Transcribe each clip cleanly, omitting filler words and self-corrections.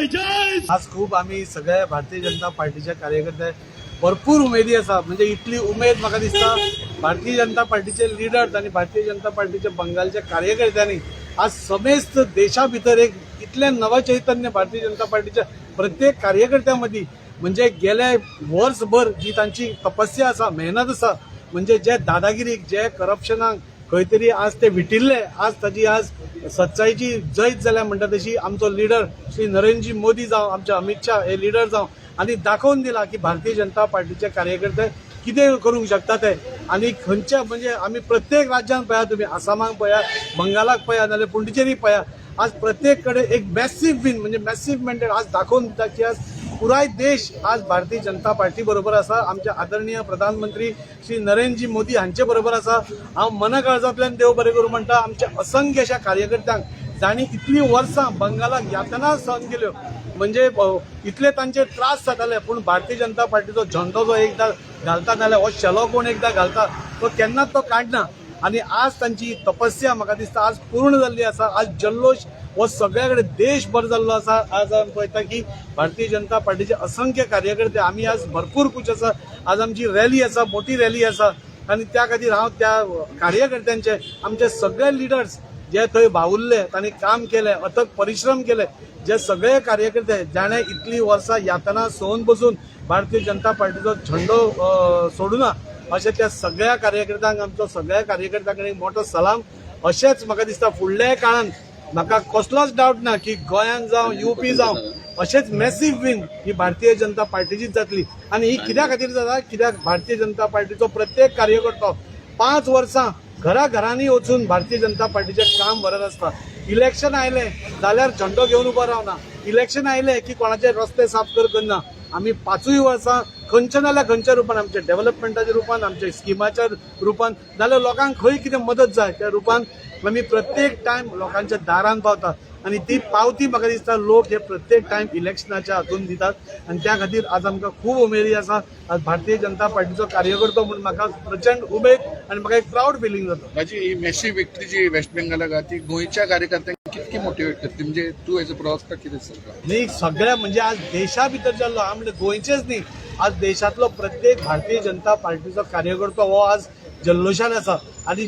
जय जय. आज खूप आमी सगळ्या भारतीय जनता पार्टीच्या कार्यकर्ते भरपूर उमेदी आसा. म्हणजे इतली उमेद म्हाका दिसता भारतीय जनता पार्टीचे लिडर्स आनी भारतीय जनता पार्टीचे बंगालच्या कार्यकर्त्यांनी आज समेस्त देशा भितर एक इतलें नवचैतन्य भारतीय जनता पार्टीच्या प्रत्येक कार्यकर्त्या मदीं, म्हणजे गेले वर्सभर जी तांची तपस्या आसा, मेहनत आसा, म्हणजे जे दादागिरीक, जे करप्शनाक खंय तरी आज ते विटिल्ले, आज ताजी आज सच्चाईची जैत जाल्या म्हणटा तशी आमचो लिडर श्री नरेंद्रजी मोदी जावं, आमचे अमित शाह हे लिडर जावं, आनी दाखोवन दिला की भारतीय जनता पार्टीचे कार्यकर्ते कितें करूंक शकता ते. आनी खंयच्या म्हणजे आमी प्रत्येक राज्यांत पळया, तुमी आसामाक पळया, बंगालाक पळया, नाजाल्यार पुंडुचेरी पळया, आज प्रत्येक कडेन एक मॅसीव विन, म्हणजे मॅसीव मेंटेन आज दाखोवन दिता की आज पुराय देश आज भारतीय जनता पार्टी बरोबर आसा, आमचे आदरणीय प्रधानमंत्री श्री नरेंद्रजी मोदी हांचे बरोबर आसा. हांव मनकाळजांतल्यान देव बरें करूं म्हणटा आमच्या असंख्य अशा कार्यकर्त्यांक जांणी इतलीं वर्सां बंगालाक यातना सहन केल्यो. म्हणजे इतले तांचे त्रास जाताले, पूण भारतीय जनता पार्टीचो झंडो जो एकदां घालता, नाल्यार हो शेलो कोण एकदां घालता तो केन्नाच तो काडना. आनी आज तांची तपस्या म्हाका दिसता आज पूर्ण जाल्ली आसा. आज जल्लोश हो सगळ्या कडेन देशभर जाल्लो आसा. आज आमी पळयता की भारतीय जनता पार्टीचे असंख्य कार्यकर्ते आमी आज भरपूर खूश आसा. आज आमची रॅली आसा, मोठी रॅली आसा आनी त्या खातीर हांव त्या कार्यकर्त्यांचे, आमचे सगळे लिडर्स जे थंय वावुरले, तांणी काम केलें, अथक परिश्रम केले, जे सगळे कार्यकर्ते जाणे इतली वर्सां यातना सोवन बसून भारतीय जनता पार्टीचो झंडो सोडूना, अशें त्या सगळ्या कार्यकर्त्यांक, आमचो सगळ्या कार्यकर्त्यां कडेन मोठो सलाम. अशेंच म्हाका दिसता फुडल्या काळान म्हाका कसलोच डावट ना की गोंयांत जावं, युपी जावं, अशेंच मॅसीव विन ही भारतीय जनता पार्टीचीच जातली. आनी ही कित्या खातीर जाता? कित्याक भारतीय जनता पार्टीचो प्रत्येक कार्यकर्तो 5 वर्सां घरा घरांनी वचून भारतीय जनता पार्टीचें काम व्हरत आसता. इलेक्शन आयलें जाल्यार झंडो घेवन उबो रावना, इलेक्शन आयलें की कोणाचे रस्ते साफ कर करना. आमी 5ूय वर्सां खंयच्या नाल्यार खंयच्या रुपान, आमच्या डेव्हलपमेंटाच्या रुपान, आमच्या स्किमाच्या रुपान, नाल्यार लोकांक खंय कितें मदत जाय त्या रुपान आमी प्रत्येक टायम लोकांच्या दारान पावता. आनी ती पावती म्हाका दिसता लोक हे प्रत्येक टायम इलेक्शनाच्या हातून दितात. आनी त्या खातीर आज आमकां खूब उमेदी आसा. आज भारतीय जनता पार्टीचो कार्यकर्तो म्हणून म्हाका प्रचंड उमेद आनी म्हाका एक प्रावड फिलींग जाता. ताजी ही मॅसिव विक्ट्री जी वेस्ट बेंगालाक आहा, ती गोंयच्या कार्यकर्त्यांक कितकी मोटिवेट करता? म्हणजे तूं एज अ प्रवक्ता कितें सांगता? न्ही, सगळ्या म्हणजे आज देशा भितर जाल्लो, हांव म्हणजे गोंयचेच न्ही, आज देशांतलो प्रत्येक भारतीय जनता पार्टीचो कार्यकर्तो हो आज जल्लोशान आसा. आनी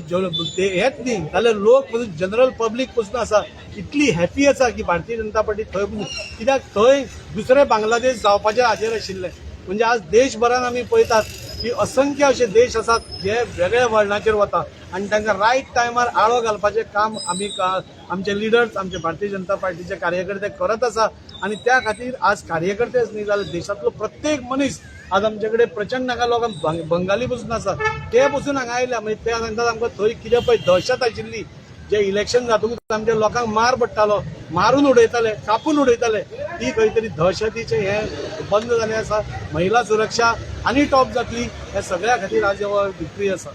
ते हेच न्ही जाल्यार लोक पसून, जनरल पब्लीक पसून आसा, इतली हॅपी आसा की भारतीय जनता पार्टी थंय पसून, कित्याक थंय दुसरे बांगलादेश जावपाचे हाजेर आशिल्ले. म्हणजे आज देशभरान आमी पळयतात की असंख्य अशे देश आसात जे वेगळ्या वळणाचेर वता आनी तांकां रायट टायमार आळो घालपाचें काम आमी आमचे लिडर्स, आमचे भारतीय जनता पार्टीचे कार्यकर्ते करत आसा. आनी त्या खातीर आज कार्यकर्तेच न्ही जाल्यार देशांतलो प्रत्येक मनीस आज आमचे कडेन प्रचंड हांगा लोक बंगाली पसून आसा, ते पसून हांगा आयल्या. म्हणजे ते सांगतात आमकां थंय कितें पळय दहशत आशिल्ली, जे इलेक्शन जातकूच आमच्या लोकांक मार पडटालो, मारून उडयताले, कापून उडयताले, ती खंय तरी दहशतीचें हें बंद जालें आसा. महिला सुरक्षा आनी टॉप जातली. हे सगळ्या खातीर आज हो विक्ट्री आसा.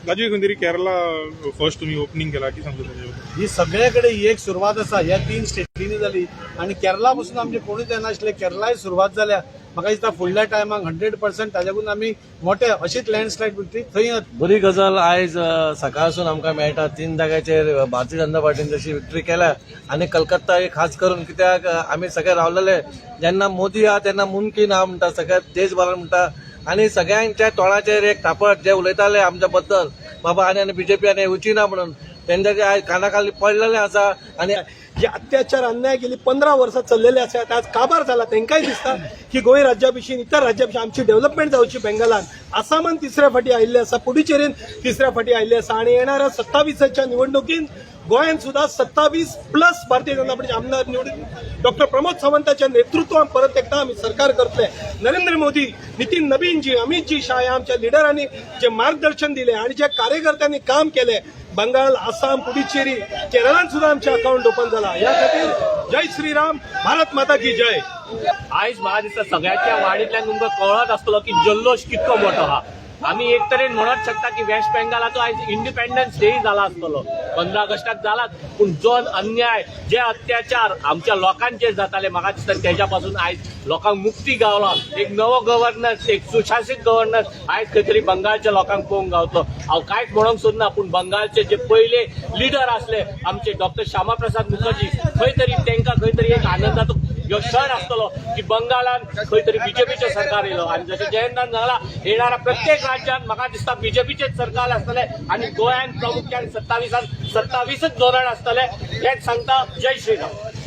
राजू, खंय तरी केरला फर्स्ट तुम्ही ओपनिंग केला की सांगता ताजे? ही सगळे कडेन ही एक सुरवात आसा. ह्या तीन स्टेटींनी जाली आनी केरला पसून आमचे कोणूच येनासले, केरलाय सुरवात जाल्या. म्हाका दिसता फुडल्या टायमाक 100% ताच्याकून आमी मोठे अशीच लँडस्लायड विक्ट्री थंय येतली. बरी गजाल. आयज सकाळसून आमकां मेळटा तीन जाग्याचेर भारतीय जनता पार्टीन जशी विक्ट्री केल्या आनी कलकत्ता ही खास करून, कित्याक आमी सगळे रावलेले जेन्ना मोदी आहा तेन्ना मुमकीन आहा म्हणटा, सगळ्या देशभरान म्हणटा आनी सगळ्यांच्या तोंडाचेर एक थापट. जे उलयताले आमच्या बद्दल बाबा आनी आनी बीजेपी आनी येवची ना म्हणून, तेंच्या ते आयज काना खाली पडलेले आसा आनी जे अत्याचार, अन्याय गेली 15 वर्सां चल्लेले आसात, आज काबार जाला. तांकांय दिसता की गोंय राज्या भशेन इतर राज्या भशेन आमची डेव्हलपमेंट जावची. बेंगलान, आसामान तिसऱ्या फाटी आयिल्ले आसा, पुडुचेरीन तिसऱ्या फाटी आयिल्ले आसा आणि येणाऱ्या 27च्या निवडणुकीत गोंयांत सुद्धा 27 प्लस भारतीय जनता पार्टीचे आमदार निवडून डॉक्टर प्रमोद सावंताच्या नेतृत्वान परत एकदा आमी सरकार करतले. नरेंद्र मोदी, नितीन नबीनजी, अमितजी शाह ह्या आमच्या लिडरांनी जे मार्गदर्शन दिले आणि जे कार्यकर्त्यांनी काम केले, बंगाल, आसाम, पुडुचेरी, केरळात सुद्धा आमचे अकाउंट ओपन झाला. या खातीर जय श्रीराम, भारत माता की जय. आयज म्हाका दिसता सगळ्याच्या वाणींतल्यान तुमकां कळत आसतलो की जल्लोश कितको मोठो आहा. आमी एक तरेन म्हणत शकता की वेस्ट बेंगालाचो आयज इंडिपेंडन्स डे जाला आसतलो. 15 ऑगस्टाक जालाच, पूण जो अन्याय, जे अत्याचार आमच्या लोकांचेर जाताले, म्हाका दिसता तेज्या पासून आयज लोकांक मुक्ती गावला. एक नवो गव्हर्नन्स, एक सुशासीत गव्हर्नन्स आयज खंय तरी बंगालच्या लोकांक पळोवंक गावतलो. हांव कांयच म्हणूंक सोदना, पूण बंगालचे जे पयले लिडर आसले आमचे डॉक्टर श्यामा प्रसाद मुखर्जी, खंय तरी तांकां खंय तरी एक आनंदाचो ह्यो क्षण आसतलो की बंगालान खंय तरी बीजेपीचें सरकार येयलो. आनी जशें जयंतान सांगला, येणाऱ्या प्रत्येक राज्यात म्हाका दिसता बीजेपीचेच सरकार आसतलें आनी गोंयान प्रामुख्यान 27 27च धोरण आसतलें हेच सांगता. जय श्रीराम.